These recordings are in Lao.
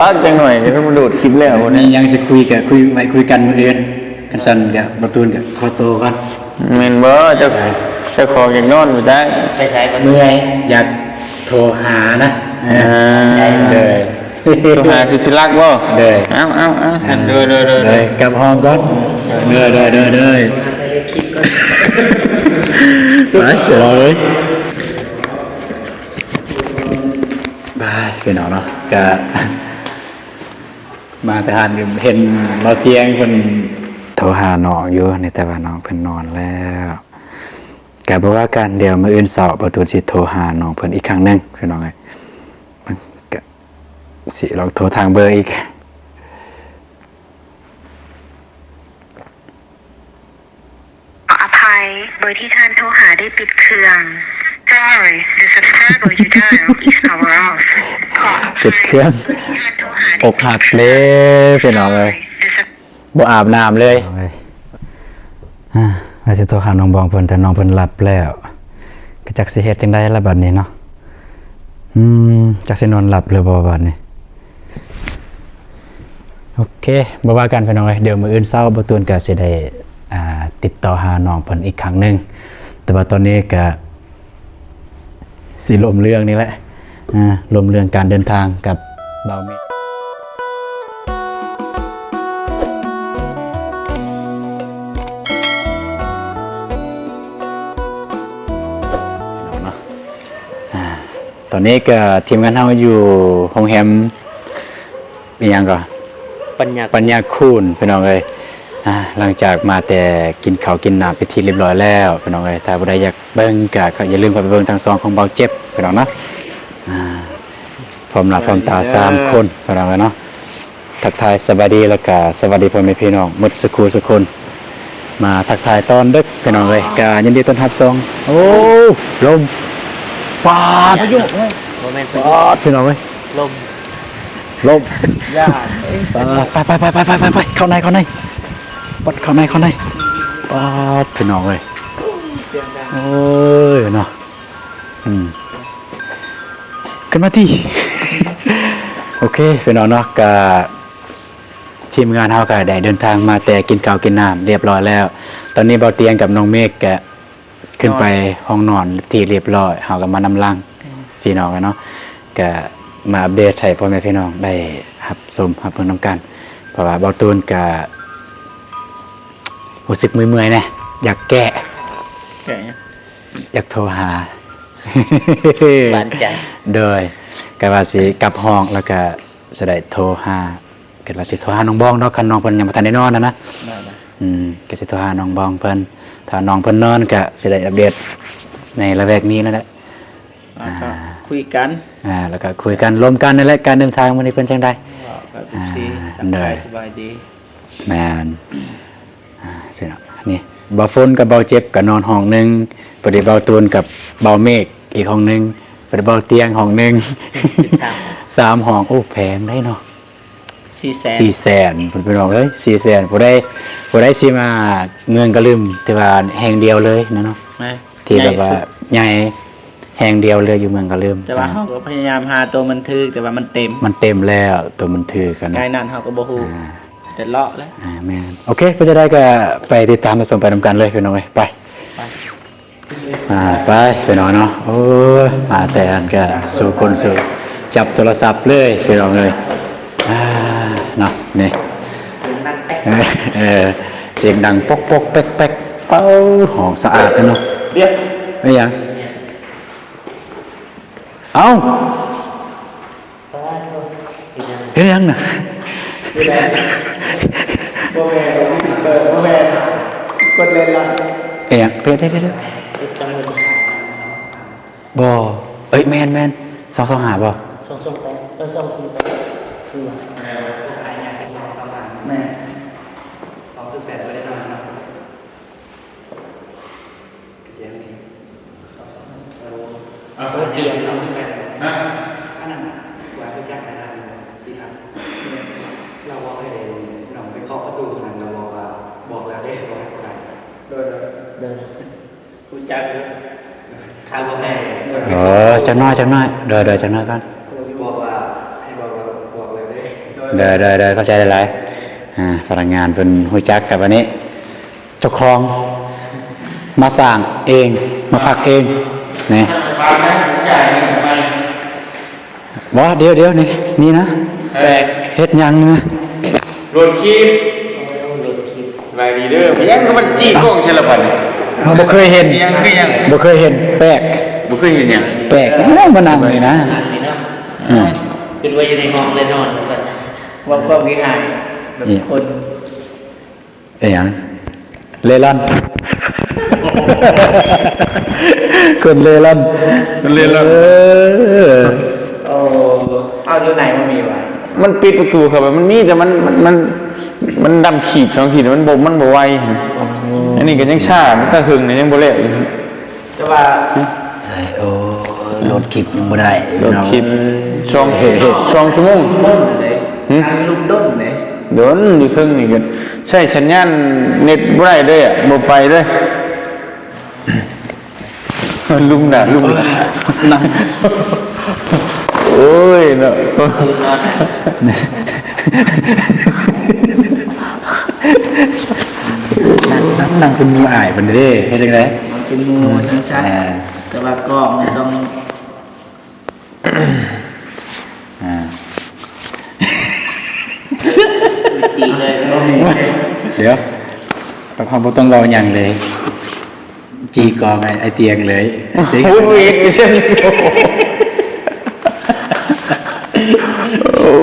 ພັກຈັກໜ່ອຍ ຈະມາໂດດຄລິບແລ້ວ ມີຫຍັງຊິຄຸຍກະຄຸຍໄວ້ ຄຸຍກັນມື້ອື່ນ. ຄັນຊັ້ນກະ ບ່າວຕູນກະຂໍໂຕກ່ອນ. ແມ່ນບໍ່? ເຈົ້າ ເຈົ້າຂອງຢາກນອນພຸ້ນຈັກ. ໄປໃສບໍ່? ເມື່ອຍ ຢາກໂທຫານະ. ເອີ ເດີ ໂທຫາສຸດທີ່ຮັກບໍ່? ເດີ ເອົາໆໆ ຊັ້ນ ເດີໆໆ ກັບຫ້ອງກ່ອນ. ເດີໆໆ ໄປ ເດີ ໄປ ພີ່ນ້ອງເນາະ ກະ ມາແຕ່ຫັ້ນ ເຫັນບ່າວຕຽງເພິ່ນໂທຫານ້ອງຢູ່ນີ້ ແຕ່ວ່ານ້ອງເພິ່ນນອນແລ້ວ. ກະບໍ່ວ່າກັນ ດຽວມື້ອື່ນເຊົ້າ ບ່າວຕູນຊິໂທຫານ້ອງເພິ່ນອີກຄັ້ງໜຶ່ງ ພີ່ນ້ອງເອີຍ. ກະຊິລອງໂທທາງເບີອີກ. ຂໍອະໄພ ເບີທີ່ທ່ານໂທຫາໄດ້ປິດເຄື່ອງ. Sorry, the subscriber you dialed is power off. ປິດເຄື່ອງ. ອົກຫັກເດ້ ພີ່ນ້ອງເອີຍ ບໍ່ອາບນ້ຳເລີຍ. ເອີຍ ອາ ວ່າຊິໂທຫານ້ອງບອງເພິ່ນ ແຕ່ນ້ອງເພິ່ນຫຼັບແລ້ວ ກະຈັກຊິເຮັດຈັ່ງໃດລະບັດນີ້ເນາະ. ອືມ ຈັກຊິນອນຫຼັບຫຼືບໍ່ບັດນີ້. ໂອເຄ ບໍ່ວ່າກັນພີ່ນ້ອງເອີຍ ດຽວມື້ອື່ນເຊົ້າບ່າວຕູນກະຊິໄດ້ ອ່າ ຕິດຕໍ່ຫານ້ອງເພິ່ນອີກຄັ້ງໜຶ່ງ. ແຕ່ວ່າຕອນນີ້ກະຊິລົມເລື່ອງນີ້ແຫຼະ ອາ ລົມເລື່ອງການເດີນທາງກັບບ່າວເມກ. ເນາະ ອາ ຕອນນີ້ກະທີມງານເຮົາຢູ່ໂຮງແຮມ ອີຫຍັງກໍ ປັນຍາ ປັນຍາຄູນ ພີ່ນ້ອງເອີຍ. ອາ ຫຼັງຈາກມາແຕ່ກິນເຂົ້າກິນນ້ຳເປັນທີ່ລຽບຮ້ອຍແລ້ວ ພີ່ນ້ອງເອີຍ. ຖ້າຜູ້ໃດຢາກເບິ່ງກໍ ກໍຢ່າລືມເຂົ້າໄປເບິ່ງທາງຊ່ອງຂອງບ່າວເຈັບ ພີ່ນ້ອງເນາະ. ອາ ພ້ອມໜ້າພ້ອມຕາສາມຄົນ ພີ່ນ້ອງເອີຍເນາະ. ທັກທາຍສະບາຍດີ ແລ້ວກະສະຫວັດດີພໍ່ແມ່ພີ່ນ້ອງໝົດສຸຂູສຸຄົນ. ມາທັກທາຍຕອນດຶກ ພີ່ນ້ອງເອີຍ ກະຍິນດີຕ້ອນຮັບຊ່ອງ. ໂອ້ ລົມ ປາດ ພາຍຸ ບໍ່ແມ່ນພາຍຸ ປາດ ພີ່ນ້ອງເອີຍ ລົມ ລົມ ຢ້ານ ເອີຍ ປາດ ໄປໆໆໆໆ ເຂົ້າໃນ ເຂົ້າໃນ ປັດ ເຂົ້າໃນ ເຂົ້າໃນ ປາດ ພີ່ນ້ອງເອີຍ ສຽງດັງ ໂອ້ຍເນາະ. ອືມ ຂຶ້ນມາຕິ. ໂອເຄ ພີ່ນ້ອງເນາະ ກະທີມງານເຮົາກະໄດ້ເດີນທາງມາແຕ່ກິນເຂົ້າກິນນ້ຳລຽບຮ້ອຍແລ້ວ. ຕອນນີ້ບ່າວຕຽງກັບນ້ອງເມກກະຂຶ້ນໄປຫ້ອງນອນທີ່ລຽບຮ້ອຍ ເຮົາກະມານຳຫຼັງ ອືມ ພີ່ນ້ອງເນາະ ກະມາອັບເດດໃຫ້ພໍ່ແມ່ພີ່ນ້ອງໄດ້ຮັບຊົມຮັບເບິ່ງນຳກັນ. ເພາະວ່າບ່າວຕູນກະຮູ້ສຶກເມື່ອຍໆແດ່ ຢາກແກ້ ແກ້ຫຍັງ? ຢາກໂທຫາ ບາດໃຈ ໂດຍ ກະວ່າຊິກັບຫ້ອງ ແລ້ວກະຊິໄດ້ໂທຫາ ກະວ່າຊິໂທຫານ້ອງບອງດອກ ຄັນນ້ອງເພິ່ນຍັງບໍ່ທັນໄດ້ນອນຫັ້ນນະ. ອືມ ກະຊິໂທຫານ້ອງບອງເພິ່ນ ຖ້ານ້ອງເພິ່ນນອນກະຊິໄດ້ອັບເດດໃນລະແວກນີ້ນັ້ນແຫຼະ. ອ່າ ອ່າ ກະຄຸຍກັນ ອ່າ ແລ້ວກະຄຸຍກັນລົມກັນນັ້ນແຫຼະ ການເດີນທາງມື້ນີ້ເພິ່ນຈັ່ງໃດ ເວົ້າກັບ ເອັຟຊີ ອ່າ ທັກທາຍ ໂດຍ ສະບາຍດີ. ແມ່ນ ອ່າ ພີ່ນ້ອງ ນີ້ ບ່າວຝົນກັບບ່າວເຈັບກະນອນຫ້ອງໜຶ່ງ ພໍດີບ່າວຕູນກັບບ່າວເມກອີກຫ້ອງໜຶ່ງ ພໍດີບ່າວຕຽງຫ້ອງໜຶ່ງ ເປັນສາມ ສາມຫ້ອງ. ໂອ້ ແພງໄດ໋ເນາະ ສີ່ແສນ ສີ່ແສນ ພີ່ນ້ອງເອີຍ ສີ່ແສນ. ຜູ້ໃດ ຜູ້ໃດຊິມາເມືອງກະລຶມ ຖືວ່າແຫ່ງດຽວເລີຍນະເນາະ ທີ່ແບບວ່າໃຫຍ່ ແຫ່ງດຽວເລີຍຢູ່ເມືອງກະລຶມ. ແຕ່ວ່າເຮົາກໍພະຍາຍາມຫາໂຕມັນຖືກ ແຕ່ວ່າມັນເຕັມ ມັນເຕັມແລ້ວ ໂຕມັນຖືກຫັ້ນນະ ໃນນັ້ນເຮົາກໍບໍ່ຮູ້ ອ່າ ແຕ່ເລາະແລ້ວ ອ່າ ແມ່ນ. ໂອເຄ ເປັນຈັ່ງໃດກໍໄປຕິດຕາມຮັບຊົມໄປນຳກັນເລີຍ ພີ່ນ້ອງເອີຍ ໄປ ໄປ ອ່າ ໄປ ພີ່ນ້ອງເນາະ. ໂອ້ຍ ມາແຕ່ອັນກະສູ່ຄົນສູ່ ຈັບໂທລະສັບເລີຍ ພີ່ນ້ອງເອີຍ. ອ່າ ເນາະ ນີ້ ເອີ ສຽງດັງປົກໆແປັກໆ ເອົ້າ ຫ້ອງສະອາດເນາະ. ເປັນຫຍັງ? ເອົ້າ ເຮັດຫຍັງນະ? ບໍ່ແມ່ນ ບໍ່ແມ່ນ ເພິ່ນເຫຼັ້ນລະ ເຮັດຫຍັງ? ເຮັດ ເຮັດ ເຮັດ ບໍ່ ເອີຍ ແມ່ນ ແມ່ນ ສອງສອງຫ້າບໍ່? ສອງສອງແປດ ເອີ ສອງສີ່ແປດ ຄືວ່າ ແມ່ນ ສອງສູນແປດບໍ່ໄດ້ນຳເນາະ. ເອົາ ເອົາ ເປັນສອງໜຶ່ງແປດ ຮະ? ອັນນັ້ນ ວ່າຮູ້ຈັກອັນນັ້ນ ສີທັນ ລາວບອກໃຫ້ນ້ອງໄປເຄາະປະຕູນັ້ນ ລາວບອກວ່າ ບອກແລ້ວເດ້ ບໍ່ໃຫ້ຜູ້ໃດ. ໂດຍ ໂດຍ ໂດຍ ຮູ້ຈັກຢູ່ ຂ້າບໍ່ແມ່ນ. ເອີ ຈັກໜ້ອຍ ຈັກໜ້ອຍ ໂດຍ ໂດຍ ຈັກໜ້ອຍກ່ອນ. ບອກວ່າ ໃຫ້ບອກວ່າ ບອກແລ້ວເດ້. ໂດຍ ໂດຍ ໂດຍ ເຂົ້າໃຈຫຼາຍໆ. ອ່າ ພະນັກງານເພິ່ນຮູ້ຈັກກັບອັນນີ້ ເຈົ້າຂອງມາສ້າງເອງ ມາພັກເອງນີ້. ບໍ່ ດຽວໆ ນີ້ ນີ້ນະ ແປກ ເຮັດຫຍັງນະ? ໂຫຼດຄລິບ. ໂອ້ ໂຫຼດຄລິບ. ສະບາຍດີເດີ. ຫຍັງກໍມັນຈີ້ກ້ອງໃສ່ລະບັດນີ້? ບໍ່ເຄີຍເຫັນ. ຫຍັງຄືຫຍັງ? ບໍ່ເຄີຍເຫັນ. ແປກ. ບໍ່ເຄີຍເຫັນຫຍັງ? ແປກ. ເອີ ມານັ່ງນີ້ນະ. ອືມ ຂຶ້ນໄວ້ຢູ່ໃນຫ້ອງແລ້ວນອນ ເວົ້າຄວາມຂີ້ຮ້າຍແບບຄົນ ເປັນຫຍັງ? ເລ່ລ່ອນ. ຄົນເລ່ລ່ອນ. ຄົນເລ່ລ່ອນ. ເອີ ໂອ້ ເອົາ ຢູ່ໃນບໍ່ມີຫວາ? ມັນປິດປະຕູເຂົ້າໄປ. ມັນມີ ແຕ່ມັນ ມັນ ມັນ ມັນດຳຂີດສອງຂີດ ມັນບໍ່ ມັນບໍ່ໄວ. ອັນນີ້ກໍຍັງຊ້າ ມັນຕາຫຶງນີ້ຍັງບໍ່ແລ້ວຢູ່. ແຕ່ວ່າ ໂອ້ ໂຫຼດຄລິບຍັງບໍ່ໄດ້. ໂຫຼດຄລິບສອງ ສອງຊົ່ວໂມງ. ດົນເດ້. ຫື? ອັນລຸມດົນເດ້. ດົນ ຢູ່ເທິງນີ້ກໍໃຊ້ສັນຍານເນັດບໍ່ໄດ້ເດ້ ບໍ່ໄປເດ້. ລຸມໜ້າ ລຸມ ນັ່ງ ໂອ້ຍເນາະ. ນັ່ງ ນັ່ງເປັນໝູ່ອ້າຍເພິ່ນເດ້ ເຮັດຈັ່ງໃດ? ນັ່ງເປັນໝູ່ວ່າຊັ້ນຊະ. ອ່າ ແຕ່ວ່າກ້ອງນີ້ຕ້ອງ ອ່າ ຈີ່ເລີຍ. ດຽວ ເຮົາບໍ່ຕ້ອງເວົ້າຫຍັງເລີຍ. ຈີ່ກອງໄອ້ ໄອ້ຕຽງເລີຍ. ໂອ້ຍ ໂອ້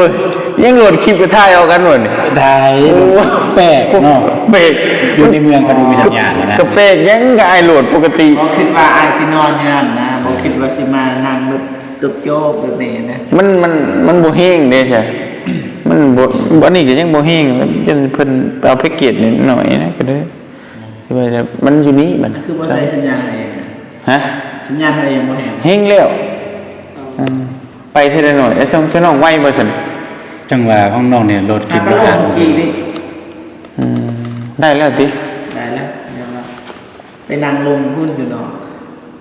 ຍ ຍັງໂຫຼດຄລິບໄປຖ່າຍເອົາກັນບໍ່ນີ້? ຖ່າຍ. ໂອ້ຍ ແປກເນາະ. ແປກ. ຢູ່ໃນເມືອງກະດູມີສັນຍານນະ. ກະແປກຫຍັງ ກະອ້າຍໂຫຼດປົກກະຕິ. ບໍ່ຄິດວ່າອ້າຍຊິນອນຢູ່ຫັ້ນນະ ບໍ່ຄິດວ່າຊິມານັ່ງແບບໂຈກໆແບບນີ້ນະ. ມັນ ມັນ ມັນບໍ່ແຮງເດ້ ມັນບໍ່ ອັນນີ້ກະຍັງບໍ່ແຮງ ຈົນເພິ່ນເອົາແພັກເກດໜ້ອຍໆນະ ກະເລີຍ ຄືວ່າມັນຢູ່ນີ້ບັດ. ຄືບໍ່ໃສ່ສັນຍານເອງ? ຮະ? ສັນຍານເອງບໍ່ແຮງ? ແຮງແລ້ວ. ອືມ ໄປເທື່ອລະໜ້ອຍ. ເອີ ເຈົ້າ ເຈົ້ານ້ອງໄວບໍ່ຊັ້ນ? ຈັ່ງວ່າຂອງນ້ອງນີ້ໂຫຼດຄລິບ ຫາກະລົງກີ້ນີ້. ອືມ ໄດ້ແລ້ວຕິ? ໄດ້ແລ້ວ ໄດ້ແລ້ວ. ໄປນັ່ງລົມພຸ້ນຢູ່ເນາະ.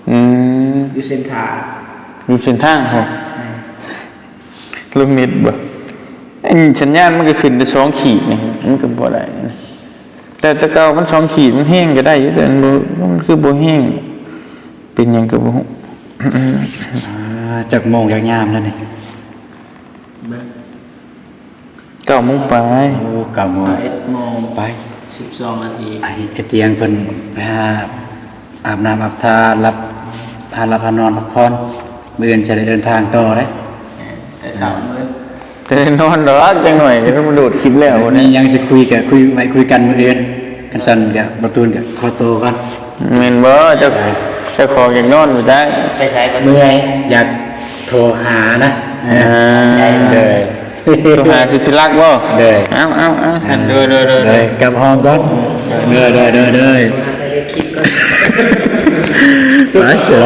ອືມ ຢູ່ເຊັນທາ ຢູ່ເຊັນທາພຸ້ນ. ແມ່ນ. ລົມມິດບໍ່? ອັນສັນຍານມັນກໍຂຶ້ນແຕ່ສອງຂີດນີ້ ມັນກໍບໍ່ໄດ້. ແຕ່ ແຕ່ເກົ່າມັນສອງຂີດ ມັນແຮງກໍໄດ້ຢູ່ ແຕ່ມັນບໍ່ ມັນຄືບໍ່ແຮງ ເປັນຫຍັງກໍບໍ່ຮູ້. ອ່າ ຈັກໂມງຈັກຍາມແລ້ວນີ້? ເບິ່ງ ເກົ້າໂມງປາຍ. ໂອ້ ເກົ້າໂມງ ຊາວເອັດໂມງ ໄປ ສິບສອງນາທີ. ໄອ້ ໄອ້ຕຽງເພິ່ນໄປຫາອາບນ້ຳອາບທ່າ ຫຼັບ ຫາຫຼັບຫານອນພັກຜ່ອນ. ມື້ອື່ນຈະໄດ້ເດີນທາງຕໍ່ເດ້. ແມ່ນ ແຕ່ເຊົ້າມື້ ຈະໄດ້ນອນດອກ ຈັກໜ້ອຍ ຈະມາໂຫຼດຄລິບແລ້ວ. ມີຫຍັງຊິຄຸຍກະຄຸຍໄວ້ຄຸຍກັນມື້ອື່ນ. ຄັນຊັ້ນກະ ບ່າວຕູນກະຂໍໂຕກ່ອນ. ແມ່ນບໍ່? ເຈົ້າ ເຈົ້າຂອງຢາກນອນຢູ່ໄດ໋. ໄປໃສກໍເມື່ອຍ ຢາກໂທຫານະ. ເອີ ເດີ ໂທຫາສຸດທີ່ຮັກບໍ່? ເດີ ເອົາ ເອົາ ເອົາ ຊັ້ນ ເດີ ເດີ ເດີ ເດີ ກັບຫ້ອງກ່ອນ. ເດີ ເດີ ເດີ ເດີ ໄປ ເດີ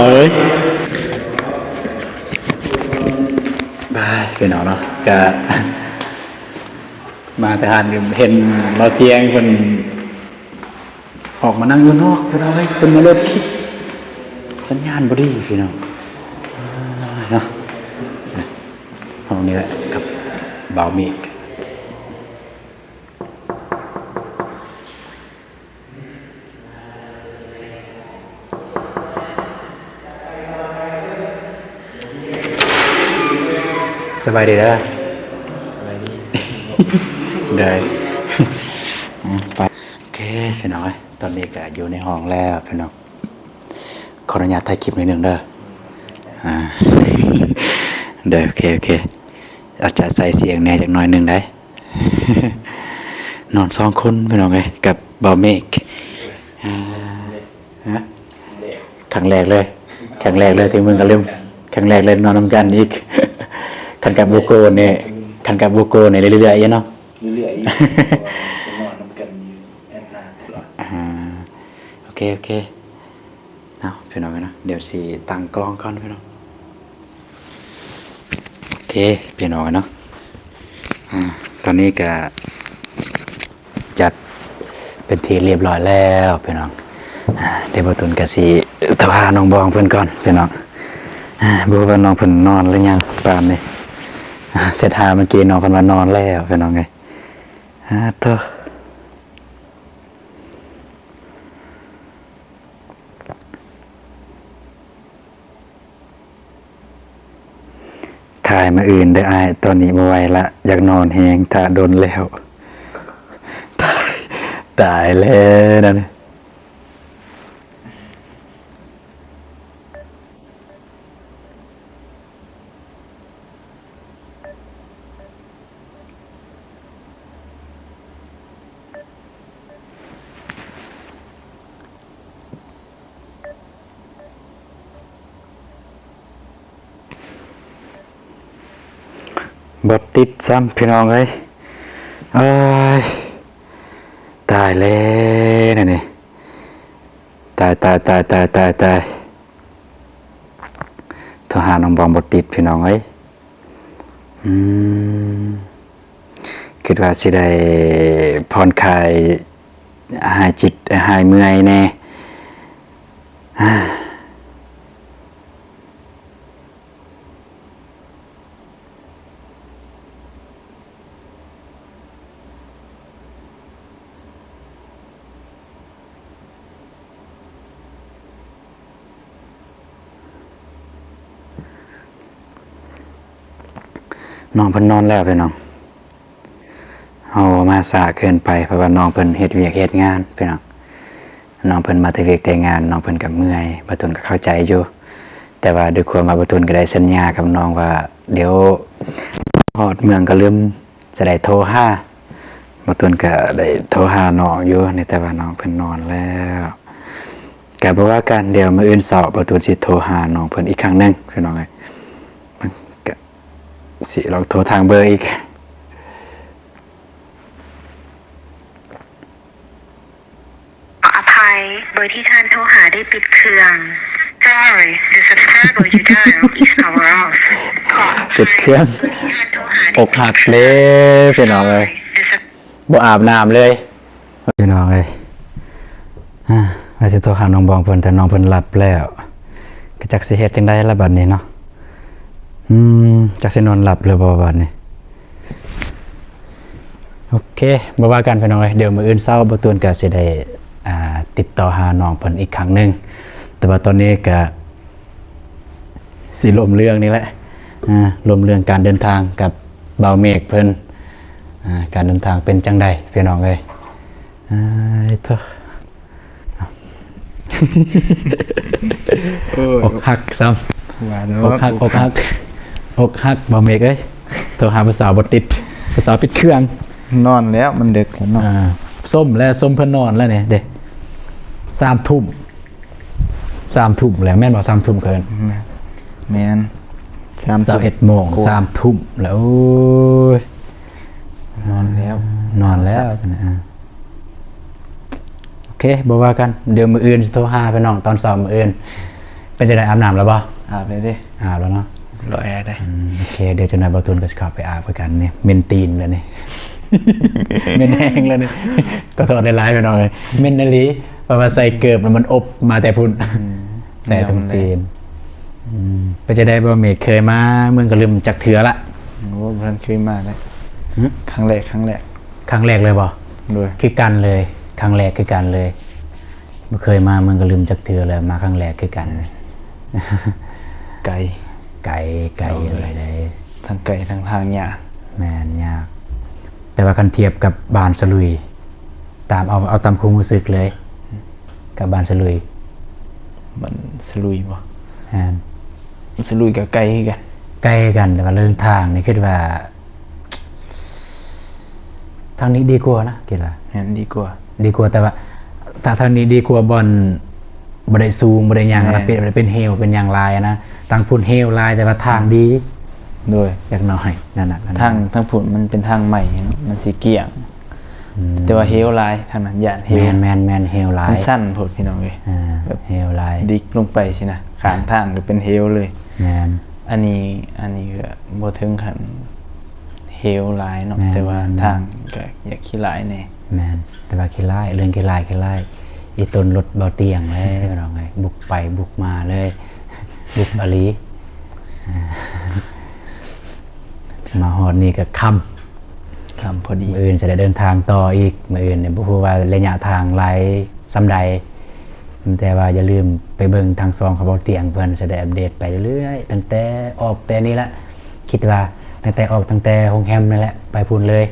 ໄປ ພີ່ນ້ອງເນາະ ກະມາແຕ່ຫັ້ນ ເຫັນບ່າວຕຽງເພິ່ນ ອອກມານັ່ງຢູ່ນອກ ພີ່ນ້ອງເອີຍ ເພິ່ນມາໂຫຼດຄລິບ ສັນຍານບໍ່ດີພີ່ນ້ອງເນາະ. ຫ້ອງນີ້ແຫຼະກັບບ່າວເມກ. ສະບາຍດີເດີ. ສະບາຍດີ. ໂດຍ ອືມ ໄປ ໂອເຄ ພີ່ນ້ອງເອີຍ ຕອນນີ້ກະຢູ່ໃນຫ້ອງແລ້ວພີ່ນ້ອງ. ຂໍອະນຸຍາດຖ່າຍຄລິບໜ້ອຍໜຶ່ງເດີ. ອ່າ ໂດຍ ໂອເຄ ໂອເຄ ອາດຈະໃສ່ສຽງແດ່ຈັກໜ້ອຍໜຶ່ງໄດ໋. ນອນສອງຄົນພີ່ນ້ອງເອີຍ ກັບບ່າວເມກ. ອ່າ ຮະ ຄັ້ງແລກເລີຍ ຄັ້ງແລກເລີຍທີ່ເມືອງກະລຶມ ຄັ້ງແລກເລີຍນອນນຳກັນອີກ. ຄັນກັບໂບໂກນີ້ ຄັນກັບໂບໂກນີ້ເລື້ອຍໆຢູ່ເນາະ ເລື້ອຍໆຢູ່ ເພາະວ່າໄປນອນນຳກັນຢູ່ແອດນາຕະຫຼອດ. ອ່າ ໂອເຄ ໂອເຄ ເອົາ ພີ່ນ້ອງເອີຍເນາະ ດຽວຊິຕັ້ງກ້ອງກ່ອນພີ່ນ້ອງ. ໂອເຄ ພີ່ນ້ອງເນາະ ອ່າ ຕອນນີ້ກະຈັດເປັນທີ່ລຽບຮ້ອຍແລ້ວພີ່ນ້ອງ. ອ່າ ດຽວບ່າວຕຸນກະຊິໂທຫານ້ອງບອງເພິ່ນກ່ອນພີ່ນ້ອງ. ອ່າ ບໍ່ຮູ້ວ່ານ້ອງເພິ່ນນອນຫຼືຍັງປານນີ້. ເຊັດຫ້າເມື່ອກີ້ນ້ອງເພິ່ນວ່ານອນແລ້ວ ພີ່ນ້ອງເອີຍ. ອາ ໂທ້. ຖ່າຍມື້ອື່ນເດີອ້າຍ, ຕອນນີ້ບໍ່ໄຫວລະ, ຢາກນອນແຮງ, ຖ້າດົນແລ້ວ. ຕາຍ, ຕາຍແລ້ວນັ້ນ. ບໍ່ຕິດຊ້ຳ ພີ່ນ້ອງເອີຍ. ເອີຍ ຕາຍແລ້ວນີ້. ຕາຍ, ຕາຍ, ຕາຍ, ຕາຍ, ຕາຍ, ຕາຍ. ໂທຫານ້ອງບອມບໍ່ຕິດ ພີ່ນ້ອງເອີຍ. ອືມ ຄິດວ່າຊິໄດ້ຜ່ອນຄາຍ ຫາຍຈິດຫາຍເມື່ອຍແດ່. ນ້ອງເພິ່ນນອນແລ້ວ ພີ່ນ້ອງ. ເຮົາມາຊ້າເກີນໄປ ເພາະວ່ານ້ອງເພິ່ນເຮັດວຽກເຮັດງານ ພີ່ນ້ອງ. ນ້ອງເພິ່ນມາແຕ່ວຽກແຕ່ງານ ນ້ອງເພິ່ນກໍເມື່ອຍ, ບ່າວຕຸນກໍເຂົ້າໃຈຢູ່. ແຕ່ວ່າດ້ວຍຄວາມວ່າບ່າວຕຸນກໍໄດ້ສັນຍາກັບນ້ອງວ່າ ດຽວຮອດເມືອງກະລຶມຈະໄດ້ໂທຫາ, ບ່າວຕຸນກໍໄດ້ໂທຫານ້ອງຢູ່ນີ້ ແຕ່ວ່ານ້ອງເພິ່ນນອນແລ້ວ. ກໍບໍ່ວ່າກັນ, ດຽວມື້ອື່ນເຊົ້າບ່າວຕຸນຊິໂທຫານ້ອງເພິ່ນອີກຄັ້ງໜຶ່ງ ພີ່ນ້ອງເອີຍ. ກໍຊິລອງໂທທາງເບີອີກ. ຂໍອະໄພ, ເບີທີ່ທ່ານໂທຫາໄດ້ປິດເຄື່ອງ. Sorry, the subscriber you dialed is power off. ປິດເຄື່ອງ. ອົກຫັກເດ້ ພີ່ນ້ອງເອີຍ. ບໍ່ອາບນ້ຳເລີຍ ພີ່ນ້ອງເອີຍ. ອາ ວ່າຊິໂທຫານ້ອງບອມເພິ່ນ ແຕ່ນ້ອງເພິ່ນຫຼັບແລ້ວ. ກໍຈັກຊິເຮັດຈັ່ງໃດລະບັດນີ້ເນາະ. ອືມ ຈັກຊິນອນຫຼັບຫຼືບໍ່ບັດນີ້. ໂອເຄ ບໍ່ວ່າກັນພີ່ນ້ອງເອີຍ, ດຽວມື້ອື່ນເຊົ້າບ່າວຕຸນກໍຊິໄດ້ ອ່າ ຕິດຕໍ່ຫານ້ອງເພິ່ນອີກຄັ້ງໜຶ່ງ. ແຕ່ວ່າຕອນນີ້ກໍຊິລົມເລື່ອງນີ້ແຫຼະ, ອ່າ ລົມເລື່ອງການເດີນທາງກັບບ່າວເມກເພິ່ນ. ອ່າ ການເດີນທາງເປັນຈັ່ງໃດ ພີ່ນ້ອງເອີຍ? ອ້າຍໂທ້. ໂອ້ຍ ອົກຫັກຊ້ຳ. ວ່າເນາະ ອົກຫັກ ອົກຫັກ ອົກຫັກ ບໍ່ເມກເອີຍ. ໂທຫາຜູ້ສາວບໍ່ຕິດ, ຜູ້ສາວປິດເຄື່ອງ. ນອນແລ້ວ ມັນເດິກແລ້ວເນາະ. ອ່າ ສົມແລ້ວ, ສົມເພິ່ນນອນແລ້ວນີ້ເດ້. ສາມທຸ່ມ, ສາມທຸ່ມແລ້ວ ແມ່ນບໍ່? ສາມທຸ່ມເກີນ. ແມ່ນ ແມ່ນ ສາມທຸ່ມ ຊາວເອັດໂມງ ໂອ້ ສາມທຸ່ມແລ້ວ. ໂອ້ຍ ນອນແລ້ວ ນອນແລ້ວ. ອ່າ ໂອເຄ ບໍ່ວ່າກັນ, ດຽວມື້ອື່ນຊິໂທຫາພີ່ນ້ອງຕອນເຊົ້າມື້ອື່ນ. ເປັນຈັ່ງໃດ ອາບນ້ຳແລ້ວບໍ່? ອາບແລ້ວເດ້. ອາບແລ້ວເນາະ. ອືມ ໂອເຄ ດຽວຈັກໜ່ອຍບ່າວຕຸນກໍຊິເຂົ້າໄປອາບຄືກັນນີ້. ເໝັນຕີນແລ້ວນີ້ ເໝັນແຮງແລ້ວນີ້. ຂໍໂທດຫຼາຍໆ ພີ່ນ້ອງເອີຍ, ເໝັນອີ່ຫຼີ ເພາະວ່າໃສ່ເກີບແລ້ວມັນອົບມາແຕ່ພຸ້ນ. ອືມ ໃສ່ຖົງຕີນ. ອືມ ເປັນຈັ່ງໃດ ບໍ່ເມກເຄີຍມາເມືອງກະລຶມຈັກເທື່ອລະ? ໂອ້ ບໍ່ທັນເຄີຍມາເລີຍ. ຫຶ? ຄັ້ງແລກ ຄັ້ງແລກ. ຄັ້ງແລກເລີຍບໍ່? ໂດຍ. ຄືກັນເລີຍ, ຄັ້ງແລກຄືກັນເລີຍ. ບໍ່ເຄີຍມາເມືອງກະລຶມຈັກເທື່ອເລີຍ, ມາຄັ້ງແລກຄືກັນ. ໄກ ໄກ ໄກເລີຍເດ້. ທັງໄກທັງທາງຍາກ. ແມ່ນ ຍາກ. ແຕ່ວ່າຄັນທຽບກັບບ້ານສະຫຼຸຍ ຕາມ ເອົາ ເອົາຕາມຄວາມຮູ້ສຶກເລີຍ ກັບບ້ານສະຫຼຸຍ. ບ້ານສະຫຼຸຍບໍ່? ແມ່ນ. ສະຫຼຸຍກໍໄກຄືກັນ. ໄກຄືກັນ, ແຕ່ວ່າເລື່ອງທາງນີ້ຄິດວ່າ ທາງນີ້ດີກວ່ານະ ຄິດວ່າ. ແມ່ນ ດີກວ່າ. ດີກວ່າ, ແຕ່ວ່າຖ້າທາງນີ້ດີກວ່າບ່ອນບໍ່ໄດ້ສູງ ບໍ່ໄດ້ຫຍັງ. ແມ່ນ. ເປັນ ເປັນເຫວ ເປັນຫຍັງຫຼາຍນະ. ທາງພຸ້ນເຫວຫຼາຍ ແຕ່ວ່າທາງດີ. ໂດຍ. ຈັກໜ້ອຍ ນັ້ນນະ ທາງ ທາງພຸ້ນມັນເປັນທາງໃໝ່ເນາະ ມັນຊິກ້ຽງ. ອືມ ແຕ່ວ່າເຫວຫຼາຍ ທາງນັ້ນຢ້ານເຫວ. ແມ່ນໆໆ ເຫວຫຼາຍ. ມັນຊັນໂພດ ພີ່ນ້ອງເອີຍ. ອ່າ ແບບເຫວຫຼາຍ ດິກລົງໄປຊີ້ນະ, ຂ້າງທາງກໍເປັນເຫວເລີຍ. ແມ່ນ. ອັນນີ້ ອັນນີ້ກໍບໍ່ເຖິງຂັ້ນເຫວຫຼາຍເນາະ. ແມ່ນໆໆ. ແຕ່ວ່າທາງກໍຢາກຂີ້ຫຼາຍແດ່. ແມ່ນ. ແຕ່ວ່າຂີ້ຫຼາຍ ເລື່ອງຂີ້ຫຼາຍ ຂີ້ຫຼາຍ ອີ່ຕົນລົດເບົາຕຽງເລີຍ ພີ່ນ້ອງເອີຍ. ບຸກໄປບຸກມາເລີຍ ບຸກອີ່ຫຼີ. ອ່າ ເປັ ມາຮອດນີ້ກໍຄ່ຳ ຄ່ຳພໍດີ ມື້ອື່ນຊິໄດ້ເດີນທາງຕໍ່ອີກ. ມື້ອື່ນນີ້ບໍ່ຮູ້ວ່າໄລຍະທາງຫຼາຍສ່ຳໃດ, ແຕ່ວ່າຢ່າລືມໄປເບິ່ງທາງຊ່ອງຂອງເບົາຕຽງ ເພິ່ນຊິໄດ້ອັບເດດໄປເລື້ອຍໆ ຕັ້ງແຕ່ອອກແຕ່ນີ້ລະ ຄິດວ່າຕັ້ງແຕ່ອອກ ຕັ້ງແຕ່ໂຮງແຮມນັ້ນແຫຼະ ໄປພຸ້ນເລີຍ.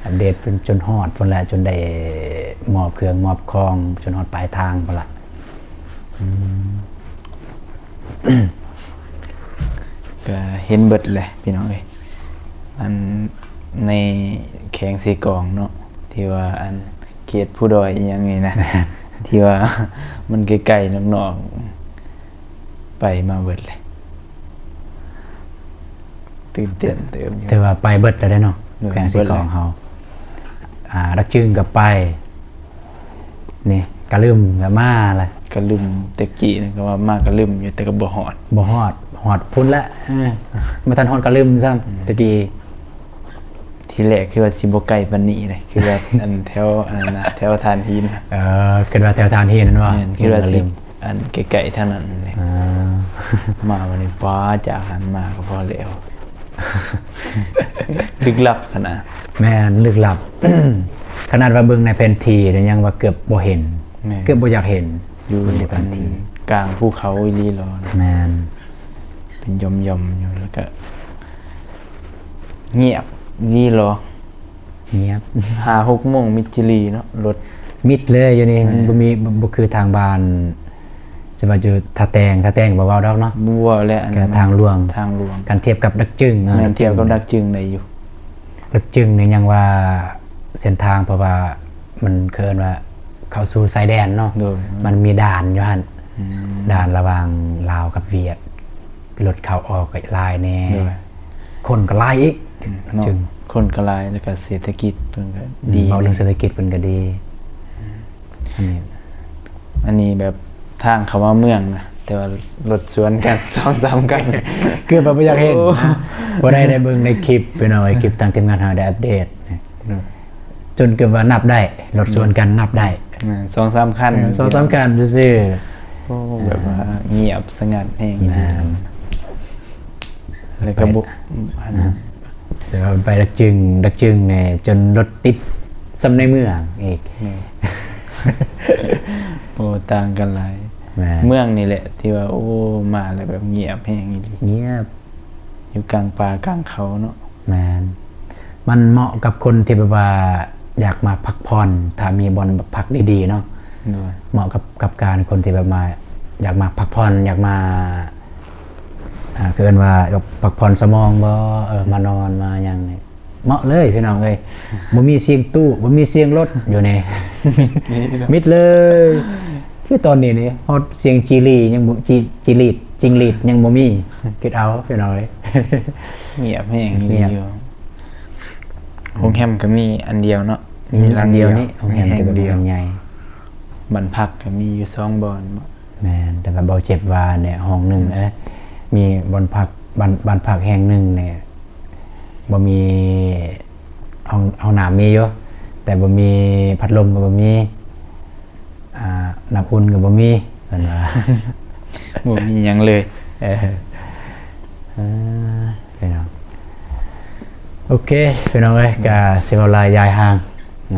ອັບເດດເພິ່ນຈົນຮອດພຸ້ນແຫຼະ ຈົນໄດ້ມອບເຄື່ອງມອບຂອງ ຈົນຮອດປາຍທາງພຸ້ນລະ. ອືມ ກະເຫັນເບິດແຫຼະພີ່ນ້ອງເອີຍ ອັນໃນແຂວງເຊກອງເນາະ ທີ່ວ່າອັນເຂດພູດອຍອີ່ຫຍັງນີ້ນະ ທີ່ວ່າມັນໃກ້ໆນອກໆ ໄປມາເບິດແຫຼະ ຕື່ນເຕັ້ນເຕີບຢູ່ ຖືວ່າໄປເບິດແລ້ວເດ້ເນາະ ໂດຍ ແຂວງເຊກອງເຮົາ. ອາ ດາກຈຶງກໍໄປ ນີ້ກະລຶມກໍມາລະ ກະລຶມ ແຕ່ກີ້ນີ້ກໍວ່າມາກະລຶມຢູ່ ແຕ່ກໍບໍ່ຮອດ ບໍ່ຮອດ ຮອດພຸ້ນແຫຼະ ເອີ ບໍ່ທັນຮອດກະລຶມຊ້ຳ ອືມ ແຕ່ກີ້. ທີແລກຄືວ່າຊິບໍ່ໄກປານນີ້ເດ້ ຄືວ່າອັນແຖວອັນນັ້ນນະ ແຖວຖ່ານຫີນ ເອີ ຄິດວ່າແຖວຖ່ານຫີນນັ້ນວ່າ ແມ່ນ ຄິດວ່າຊິ ກະລຶມ ອັນໃກ້ໆທາງນັ້ນເດ້ ອ່າ ມາວັນນີ້ ປ້າ ຈາກຫັ້ນມາກໍພໍແລ້ວ ລຶກລັບຂະໜາດ ແມ່ນ ລຶກລັບ ຂະໜາດວ່າເບິ່ງໃນແຜນທີ່ນີ້ຍັງວ່າເກືອບບໍ່ເຫັນ ແມ່ນ ເກືອບບໍ່ຢາກເຫັນ ຢູ່ໃນແຜນທີ່ ອັນກາງພູເຂົາອີ່ຫຼີຫຼໍ ແມ່ນ ເປັນຢ່ອມໆຢູ່ ແລ້ວກະງຽບອີ່ຫຼີຫຼໍ ງຽບ ຫ້າຫົກໂມງມິດຈີ່ຫຼີເນາະ ລົດມິດເລີຍຢູ່ນີ້ ແມ່ນ ມັນບໍ່ມີ ບໍ່ ບໍ່ຄືທາງບ້ານ ຊິວ່າຢູ່ທ່າແຕງ ທ່າແຕງບໍ່ເວົ້າດອກເນາະ ບໍ່ເວົ້າແຫຼະ ອັນນັ້ນທາງຫຼວງ ທາງຫຼວງ ຄັນທຽບກັບດາກຈຶງ ເອີ ແມ່ນ ທຽບກັບດາກຈຶງໄດ້ຢູ່ ດາກຈຶງນີ້ຍັງວ່າເສັ້ນທາງ ເພາະວ່າມັນເອີ້ນວ່າເຂົ້າສູ່ຊາຍແດນເນາະ ໂດຍ ມັນມີດ່ານຢູ່ຫັ້ນ ອືມ ດ່ານລະຫວ່າງລາວກັບຫວຽດ ລົດເຂົ້າອອກກໍຫຼາຍແດ່ ໂດຍ ຄົນກໍຫຼາຍອີກ ອືມ ເນາະ ຈຶ່ງ ຄົນກໍຫຼາຍ ແລ້ວກໍເສດຖະກິດເພິ່ນກໍ ອືມ ດີ ເວົ້າເລື່ອງເສດຖະກິດເພິ່ນກໍດີ ອືມ ອັນນີ້ ອັນນີ້ແບບທາງເຂົ້າມາເມືອງນະ ແຕ່ວ່າລົດສວນກັນ ສອງສາມຄັນ ເກືອບວ່າບໍ່ຢາກເຫັນ ໂອ້ ນະ ບໍ່ໄດ້ ໄດ້ເບິ່ງໃນຄລິບ ພີ່ນ້ອງເອີຍ ຄລິບທາງທີມງານເຮົາໄດ້ອັບເດດ ໂດຍ ຈົນເກືອບວ່ານັບໄດ້ ລົດສວນກັນນັບໄດ້ ແມ່ນ ສອງສາມຄັນ ເອີ ສອງສາມຄັນຊື່ໆ ໂອ້ ແບບວ່າ ອ່າ ງຽບສະຫງັດແຮງ ແມ່ນ ແລ້ວກໍບໍ່ ໄປ ອັນ ອ່າ ແຕ່ວ່າໄປດາກຈຶງ ດາກຈຶງນີ້ຈົນລົດຕິດສ່ຳໃນເມືອງອີກ ແມ່ນ ໂອ້ ຕ່າງກັນຫຼາຍ ແມ່ນ ເມືອງນີ້ແຫຼະທີ່ວ່າ ໂອ້ ມາແລ້ວແບບງຽບແຮງອີ່ຫຼີ ງຽບ ຢູ່ກາງປ່າກາງເຂົາເນາະ ແມ່ນ ມັນເໝາະກັບຄົນທີ່ແບບວ່າຢາກມາພັກຜ່ອນ ຖ້າມີບ່ອນພັກດີໆເນາະ ໂດຍ ເໝາະກັບ ກັບການຄົນທີ່ແບບມາ ຢາກມາພັກຜ່ອນ ຢາກມາ ອ່າ ຄືເອີ້ນວ່າພັກຜ່ອນສະໝອງບໍ ເອີ ມານອນມາຫຍັງນີ້ ເໝາະເລີຍພີ່ນ້ອງເອີຍ ບໍ່ມີສຽງຕູ້ ບໍ່ມີສຽງລົດຢູ່ນີ້ ມິດເລີຍ ຄືຕອນນີ້ນີ້ ຮອດສຽງຈີລີຍັງບໍ່ ຈີ ຈີລີດ ຈິງຫຼີດຍັງບໍ່ມີ ຄິດເອົາພີ່ນ້ອງເອີຍ ງຽບແຮງອີ່ຫຼີຢູ່ ໂຮງແຮມກໍມີອັນດຽວເນາະ ມີອັນດຽວນີ້ ໂຮງແຮມແຕ່ວ່າແມ່ນໃຫຍ່ ບ້ານພັກກໍມີຢູ່ສອງບ່ອນ ແມ່ນ ແຕ່ວ່າເບົາເຈັບວ່າແນະ ຫ້ອງໜຶ່ງ ເອີ ມີບ່ອນພັກ ບ້ານ ບ້ານພັກແຫ່ງໜຶ່ງແນະ ບໍ່ມີ ຫ້ອງ ຫ້ອງນ້ຳມີຢູ່ ແຕ່ບໍ່ມີ ພັດລົມກໍບໍ່ມີ ອ່າ ນ້ຳອຸ່ນກໍບໍ່ມີ ເພິ່ນວ່າ ບໍ່ມີຫຍັງເລີຍ ເອີ ເອີ ພີ່ນ້ອງ ໂອເຄ ພີ່ນ້ອງເອີຍ ກະຊິເວົ້າຫຼາຍຢາຍຫ່າງ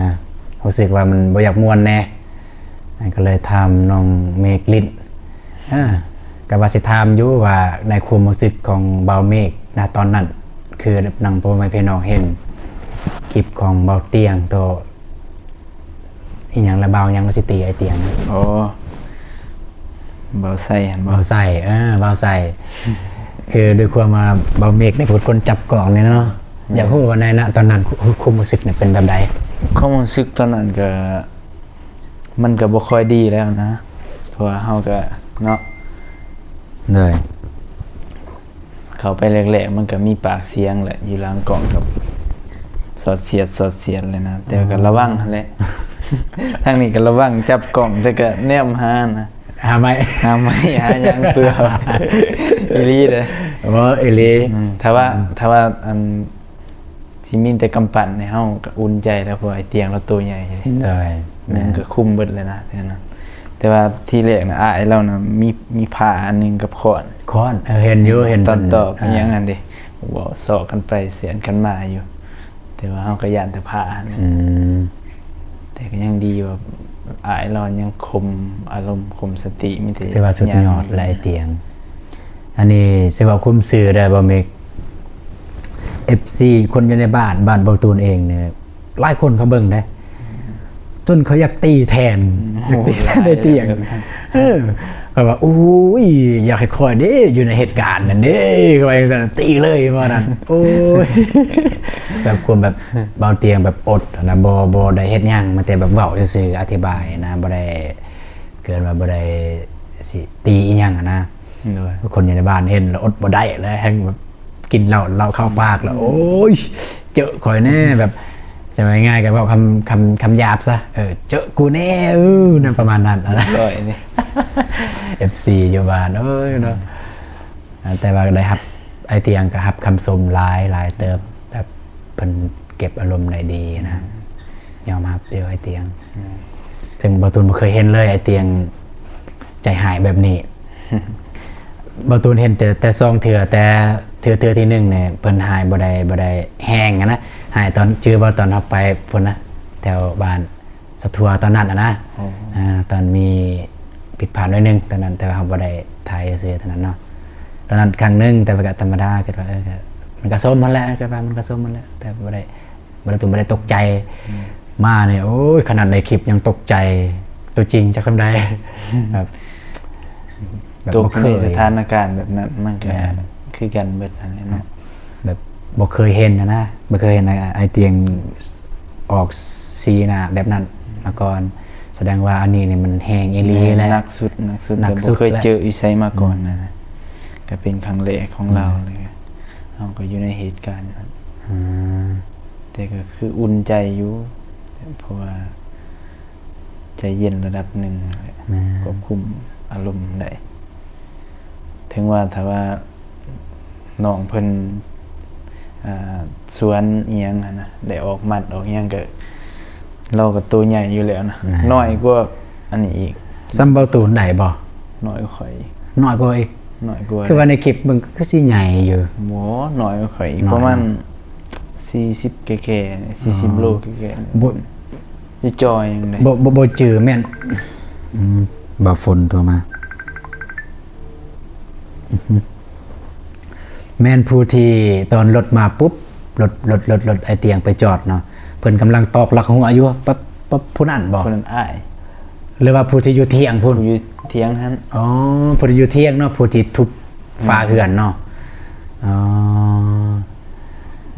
ນະ ຮູ້ສຶກວ່າມັນບໍ່ຢາກມ່ວນແດ່ ກໍເລີຍຖາມນ້ອງເມກຫຼິ້ນ ເອີ ກໍວ່າຊິຖາມຢູ່ວ່າ ໃນຄວາມຮູ້ສຶກຂອງບ່າວເມກນະ ຕອນນັ້ນ ຄືນຳພໍ່ແມ່ພີ່ນ້ອງເຫັນຄລິບຂອງບ່າວຕຽງໂຕ ອີ່ຫຍັງລະ ບ່າວຫຍັງລະຊິຕີອ້າຍຕຽງ ໂອ້ ບ່າວໄຊຫັ້ນບໍ ບ່າວໄຊ ເອີ ບ່າວໄຊ ຄືດ້ວຍຄວາມວ່າບ່າວເມກນີ້ເປັນຄົນຈັບກ້ອງນີ້ເນາະ ແມ່ນ ຢາກຮູ້ວ່າໃນນະຕອນນັ້ນ ຄ- ຄວາມຮູ້ສຶກນີ້ເປັນແບບໃດ? ຄວາມຮູ້ສຶກຕອນນັ້ນກໍ ມັນກໍບໍ່ຄ່ອຍດີແລ້ວນະ ເພາະວ່າເຮົາກໍເນາະ ໂດຍ ເຂົ້າໄປແລກໆ ມັນກໍມີປາກສຽງແຫຼະ ຢູ່ຫຼັງກ້ອງກໍສອດສຽດ ສອດສຽດແຫຼະນະ ແຕ່ກໍລະວັງຫັ້ນແຫຼະ ທາງນີ້ກໍລະວັງຈັບກ້ອງ ແຕ່ກໍແນມຫານະ ຫາໄມ້ ຫາໄມ້ ຫາຫຍັງເພື່ອ ອີ່ຫຼີເດ້ ເອີ ອີ່ຫຼີ ອືມ ຖ້າວ່າ ອືມ ຖ້າວ່າ ອັນ ຊິມີແຕ່ກຳປັ່ນໃຫ້ເຮົາກໍອຸ່ນໃຈແລ້ວ ເພາະວ່າໄອ້ຕຽງລາວໂຕໃຫຍ່ເດ້ ໂດຍ ແມ່ນ ມັນກໍຄຸມເບິດແລ້ວນະ ແຕ່ວ່າທີແລກນະ ອ້າຍລາວນະ ມີ ມີພ້າອັນໜຶ່ງກັບຄ້ອນ ຄ້ອນ ເອີ ເຫັນຢູ່ ເຫັນຕອນຕອບ ເອີ ອີ່ຫຍັງຫັ້ນເດ້ ເວົ້າຊອກກັນໄປສຽງກັນມາຢູ່ ແຕ່ວ່າເຮົາກໍຢ້ານແຕ່ພະຫັ້ນແຫຼະ. ອືມ ແຕ່ກໍຍັງດີວ່າອ້າຍລາວຍັງຄົມອາລົມ ຄົມສະຕິ ມີແຕ່ ຖືວ່າສຸດຍອດແຫຼະ ອ້າຍຕຽງ. ອັນນີ້ຊິເວົ້າຄຸມຊື່ໄດ້ບໍ່ເມກ? ເອັຟຊີ ຄົນຢູ່ໃນບ້ານ ບ້ານເບົາຕູນເອງນີ້ ຫຼາຍຄົນເຂົາເບິ່ງເດ້ ຈົນເຂົາຢາກຕີແທນ ອືມ ຢາກຕີແທນໄອ້ຕຽງ. ໂອ້ ເອີ ເຂົາວ່າ ໂອ້ຍ ຢາກໃຫ້ຂ້ອຍເດ້ ຢູ່ໃນເຫດການນັ້ນເດ້ ເຂົາວ່າຈັ່ງຊັ້ນ ຕີເລີຍວ່ານັ້ນ. ໂອ້ຍ ແບບ ຄວາມແບບ ເບົາຕຽງແບບອົດນະ ບໍ່ ບໍ່ໄດ້ເຮັດຫຍັງ ມີແຕ່ແບບເວົ້າຊື່ໆ ອະທິບາຍນະ ບໍ່ໄດ້ ເກີນວ່າບໍ່ໄດ້ຊິຕີອີ່ຫຍັງຫັ້ນນະ. ໂດຍ ຄົນຢູ່ໃນບ້ານເຫັນແລ້ວອົດບໍ່ໄດ້ແລ້ວ ແຮ່ງແບບກິນເຫຼົ້າ ເຫຼົ້າເຂົ້າປາກແລ້ວ ອືມ ໂອ້ຍ ເຈີຂ້ອຍແດ່ ແບບ ສະໄໝງ່າຍກໍເວົ້າຄຳ ຄຳ ຄຳຫຍາບຊະ ເອີ ເຈີກູແດ່ ເອີ ນັ້ນປະມານນັ້ນ. ຮ້ອຍນີ້ ເອັຟຊີ ຢູ່ບ້ານ ໂອ້ຍເນາະ ອາ ແຕ່ວ່າໄດ້ຮັບ ອ້າຍຕຽງກໍຮັບຄຳຊົມຫຼາຍ ຫຼາຍເຕີບ ແບບເພິ່ນເກັບອາລົມໄດ້ດີນະ ອືມ ຍອມຮັບຢູ່ອ້າຍຕຽງ. ອືມ ເຊິ່ງເບົາຕູນບໍ່ເຄີຍເຫັນເລີຍ ອ້າຍຕຽງໃຈຮ້າຍແບບນີ້. ເບົາຕູນເຫັນແຕ່ ແຕ່ສອງເທື່ອ ແຕ່ເທື່ອ ເທື່ອທີໜຶ່ງນີ້ເພິ່ນຮ້າຍບໍ່ໄດ້ ບໍ່ໄດ້ແຮງຫັ້ນນະ ຮ້າຍຕອນ ຈື່ບໍ່ ຕອນເຮົາໄປພຸ້ນນະ ແຖວບ້ານ ສະທົວຕອນນັ້ນນະ ອໍ ອາ ຕອນມີຜິດພາດໜ້ອຍໜຶ່ງຕອນນັ້ນ ແຕ່ວ່າເຮົາບໍ່ໄດ້ຖ່າຍຊື່ຕອນນັ້ນເນາະ. ຕອນນັ້ນຄັ້ງໜຶ່ງ ແຕ່ວ່າກໍທຳມະດາ ຄິດວ່າ ເອີ ກໍມັນກໍສົມຫັ້ນແຫຼະ ຄິດວ່າມັນກໍສົມຫັ້ນແຫຼະ ແຕ່ບໍ່ໄດ້ ບໍ່ໄດ້ຕົກ ບໍ່ໄດ້ຕົກໃຈ. ອືມ ມານີ້ ໂອ້ຍ ຂະໜາດໃນຄລິບຍັງຕົກໃຈ ຕົວຈິງຈັກສ່ຳໃດ ອືມ ແບບ ແບບ ຕົກໃນສະຖານະການແບບນັ້ນ ມັນກໍ ແມ່ນ ຄືກັນເບິດຫັ້ນແຫຼະເນາະ ແບບບໍ່ເຄີຍເຫັນຫັ້ນນະ ບໍ່ເຄີຍເຫັນອ້າຍຕຽງອອກສີໜ້າແບບນັ້ນມາກ່ອນ. ສະແດງວ່າອັນນີ້ນີ້ມັນແຮງອີ່ຫຼີແຫຼະ ແມ່ນ ໜັກສຸດ ໜັກສຸດ ໜັກສຸດ ແບບບໍ່ເຄີຍເຈີຢູ່ໃສມາກ່ອນ ອືມ ນະ ກໍເປັນຄັ້ງແລກຂອງລາວເລີຍ ເຮົາກໍຢູ່ໃນເຫດການນັ້ນ ອືມ ແຕ່ກໍຄືອຸ່ນໃຈຢູ່ ເພາະວ່າ ໃຈເຢັນລະດັບໜຶ່ງແຫຼະ ແມ່ນ ຄວບຄຸມອາລົມໄດ້ ເຖິງວ່າຖ້າວ່ານ້ອງເພິ່ນ ອ່າ ສວນອີ່ຫຍັງຫັ້ນນະ ໄດ້ອອກໝັດອອກຫຍັງ ກໍລາວກໍໂຕໃຫຍ່ຢູ່ແລ້ວນະ ແມ່ນ ນ້ອຍກວ່າອັນນີ້ອີກ. ສ່ຳເບົາຕູນໄດ້ບໍ່? ນ້ອຍກວ່າຂ້ອຍ ນ້ອຍກວ່າອີກ ນ້ອຍກວ່າ ຄືວ່າໃນຄລິບເບິ່ງຄືຊິໃຫຍ່ຢູ່. ບໍ່ ນ້ອຍກວ່າຂ້ອຍອີກ ນ້ອຍເນາະ ປະມານສີ່ສິບແກ່ໆ ສີ່ສິບ ອໍ ໂລແກ່ໆ ບໍ່ ຊິຈ່ອຍຫຍັງເດ້ ບໍ່ ບໍ່ ບໍ່ຈື່ແມ່ນ. ອືມ ບ່າວຝົນໂທມາ ອືຮຶ ແມ່ນຜູ້ທີ່ຕອນລົດມາປຸບ ລົດ ລົດ ລົດ ລົດອ້າຍຕຽງໄປຈອດເນາະ ເພິ່ນກຳລັງຕອກລັກຫົວຢູ່ ປັບ ປັບ ຜູ້ນັ້ນບໍ່? ຜູ້ນັ້ນອ້າຍ ຫຼືວ່າຜູ້ທີ່ຢູ່ທ່ຽງພຸ້ນ? ຜູ້ຢູ່ທ່ຽງຫັ້ນ ອໍ ຜູ້ທີ່ຢູ່ທ່ຽງເນາະ ຜູ້ທີ່ທຸບຝາເຮືອນເນາະ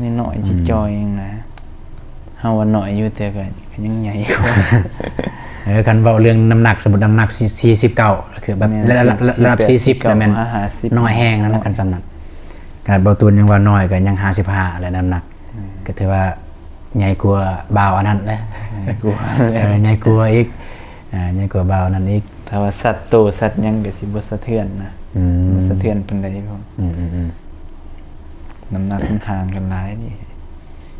ອໍ ນ້ອຍໆ ອືມ ຈ່ອຍໆ ຫຍັງນະ ເຮົາວ່ານ້ອຍຢູ່ ແຕ່ກໍ ກໍຍັງໃຫຍ່ກວ່າ ເອີ ຄັນເວົ້າເລື່ອງນ້ຳໜັກ ສົມມຸດນ້ຳໜັກສີ່ ສີ່ສິບເກົ້າ ຄືແບບ ແມ່ນ ລະ ລະ ລະດັບສີ່ສິບ ສີ່ສິບ ແລ້ວແມ່ນ ຫ້າສິບ ນ້ອຍແຮງແລ້ວນະ ເນາະ ຄັນສ່ຳນັ້ນ ຂະໜາດເບົາຕູນຍັງວ່ານ້ອຍ ກໍຍັງຫ້າສິບຫ້າແລ້ວ ນ້ຳໜັກ ແມ່ນ ກໍຖືວ່າໃຫຍ່ກວ່າບ່າວອັນນັ້ນແຫຼະ ໃຫຍ່ກວ່າ ເອີ ໃຫຍ່ກວ່າອີກ ອ່າ ໃຫຍ່ກວ່າບ່າວນັ້ນອີກ. ຖ້າວ່າສັດໂຕສັດຫຍັງກໍຊິບໍ່ສະເທືອນນະ ອືມ ບໍ່ສະເທືອນປານໃດ ອືມໆໆ ນ້ຳໜັກມັນຫ່າງກັນຫຼາຍນີ້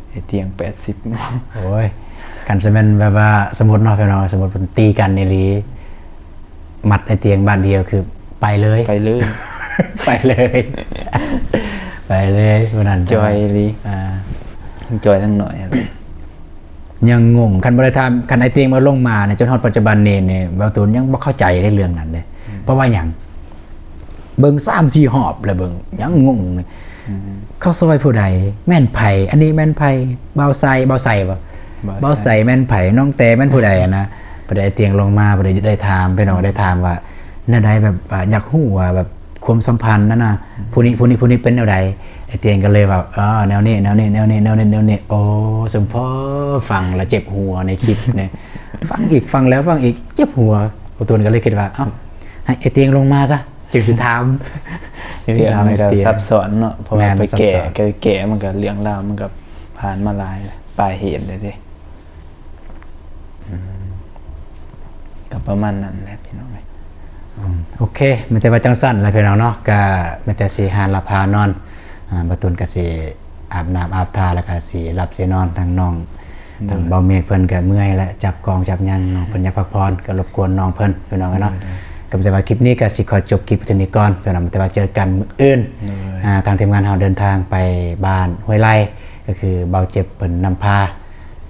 ໄອ້ຕຽງແປດສິບເນາະ ໂອ້ຍ ຄັນຊິແມ່ນແບບວ່າ ສົມມຸດເນາະ ພີ່ນ້ອງ ສົມມຸດເພິ່ນຕີກັນອີ່ຫຼີ ມັດໄອ້ຕຽງບາດດຽວຄືໄປເລີຍ ໄປເລີຍ ໄປເລີຍ ໄປເລີຍ ຜູ້ນັ້ນຈ່ອຍອີ່ຫຼີ ອ່າ ທັງຈ່ອຍທັງໜ້ອຍ ຍັງງົງ ຄັນບໍ່ໄດ້ຖາມ ຄັນໄອ້ຕຽງບໍ່ລົງມານີ້ ຈົນຮອດປັດຈຸບັນນີ້ນີ້ ເບົາຕູນຍັງບໍ່ເຂົ້າໃຈໃນເລື່ອງນັ້ນເດ້ ອືມ ເພາະວ່າຫຍັງ ເບິ່ງສາມສີ່ຮອບແລ້ວ ເບິ່ງຍັງງົງ ອືມ ເຂົາຊ່ອຍຜູ້ໃດ ແມ່ນໃຜ ອັນນີ້ແມ່ນໃຜ ບ່າວໄຊ ບ່າວໄຊບໍ່ ບ່າວໄຊ ບ່າວໄຊແມ່ນໃຜ ນ້ອງແຕແມ່ນຜູ້ໃດຫັ້ນນະ ບໍ່ໄດ້ຕຽງລົງມາ ບໍ່ໄດ້ ໄດ້ຖາມ ພີ່ນ້ອງໄດ້ຖາມວ່າ ແນວໃດ ແບບວ່າຢາກຮູ້ວ່າແບບ ຄວາມສຳພັນນັ້ນນະ ອືມ ຜູ້ນີ້ ຜູ້ນີ້ ຜູ້ນີ້ເປັນແນວໃດ ໄອ້ຕຽງກໍເລີຍວ່າ ເອີ ແນວນີ້ ແນວນີ້ ແນວນີ້ ແນວນີ້ ແນວນີ້ ໂອ້ ສົມພໍຟັງແລ້ວເຈັບຫົວໃນຄລິບນີ້ ຟັງອີກ ຟັງແລ້ວຟັງອີກ ເຈັບຫົວ ພໍ່ຕູນກໍເລີຍຄິດວ່າ ເອົ້າ ໃຫ້ໄອ້ຕຽງລົງມາຊະ ຈຶ່ງຊິຖາມ ຈຶ່ງຊິຖາມໄອ້ຕຽງ ເລື່ອງມັນກໍຊັບຊ້ອນເນາະ ເພາະວ່າ ແມ່ນ ໄປແກ້ ໄປແກ້ມັນກໍເລື່ອງລາວມັນກໍຜ່ານມາຫຼາຍ ປາຍເຫດແລ້ວເດ້. ອືມ ກໍປະມານນັ້ນແຫຼະພີ່ນ້ອງເອີຍ. ອືມ ໂອເຄ ມີແຕ່ວ່າຈັ່ງຊັ້ນແຫຼະພີ່ນ້ອງເນາະ ກໍມີແຕ່ຊິຫາຫຼັບຫານອນ ອ່າ ບ່າວຕູນກໍຊິອາບນ້ຳອາບທ່າ ແລ້ວກໍຊິຫຼັບຊິນອນ ທາງນ້ອງ ໂດຍ ທາງບ່າວເມກເພິ່ນກໍເມື່ອຍແຫຼະ ຈັບກອງຈັບຫຍັງ ນ້ອງເພິ່ນຢາກພັກຜ່ອນ ກໍລົບກວນນ້ອງເພິ່ນ ພີ່ນ້ອງເອີຍເນາະ. ໂດຍ ກໍແຕ່ວ່າຄລິບນີ້ກໍຊິຂໍຈົບຄລິບເທົ່ານີ້ກ່ອນ ພີ່ນ້ອງ ແຕ່ວ່າເຈີກັນມື້ອື່ນ ໂດຍ ອ່າ ທາງທີມງານເຮົາເດີນທາງໄປບ້ານຫ້ວຍໄລ່ ກໍຄືເບົາເຈັບເພິ່ນນຳພາ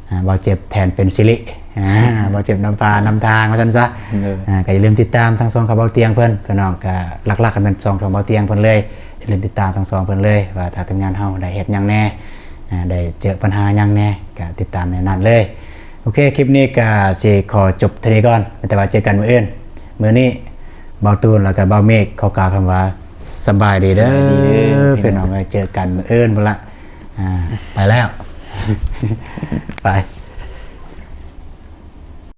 ອ່າ ເບົາເຈັບແທນເປັນສິລິ ອ່າ ເບົາເຈັບນຳພານຳທາງວ່າຊັ້ນຊະ ໂດຍ ອ່າ ກໍຢ່າລືມຕິດຕາມທາງຊ່ອງຂອງເບົາຕຽງເພິ່ນ ພີ່ນ້ອງ ກໍຫຼັກໆກໍແມ່ນຊ່ອງຂອງເບົາຕຽງເພິ່ນເລີຍ ຢ່າລືມຕິດຕາມທາງຊ່ອງເພິ່ນເລີຍ ວ່າທາງທີມງານເຮົາໄດ້ເຮັດຫຍັງແດ່ ອ່າ ໄດ້ເຈີບັນຫາຫຍັງແດ່ ກໍຕິດຕາມໃນນັ້ນເລີຍ. ໂອເຄ ຄລິບນີ້ກໍຊິຂໍຈົບເທົ່ານີ້ກ່ອນ ແຕ່ວ່າເຈີກັນມື້ອື່ນ ມື້ນີ້ເບົາຕູນ ແລ້ວກໍເບົາເມກ ຂໍກ່າວຄຳວ່າ ສະບາຍດີເດີ ສະບາຍດີເດີ ພີ່ນ້ອງເອີຍ ເຈີກັນມື້ອື່ນພຸ້ນລະ ອ່າ ໄປແລ້ວ ໄປ.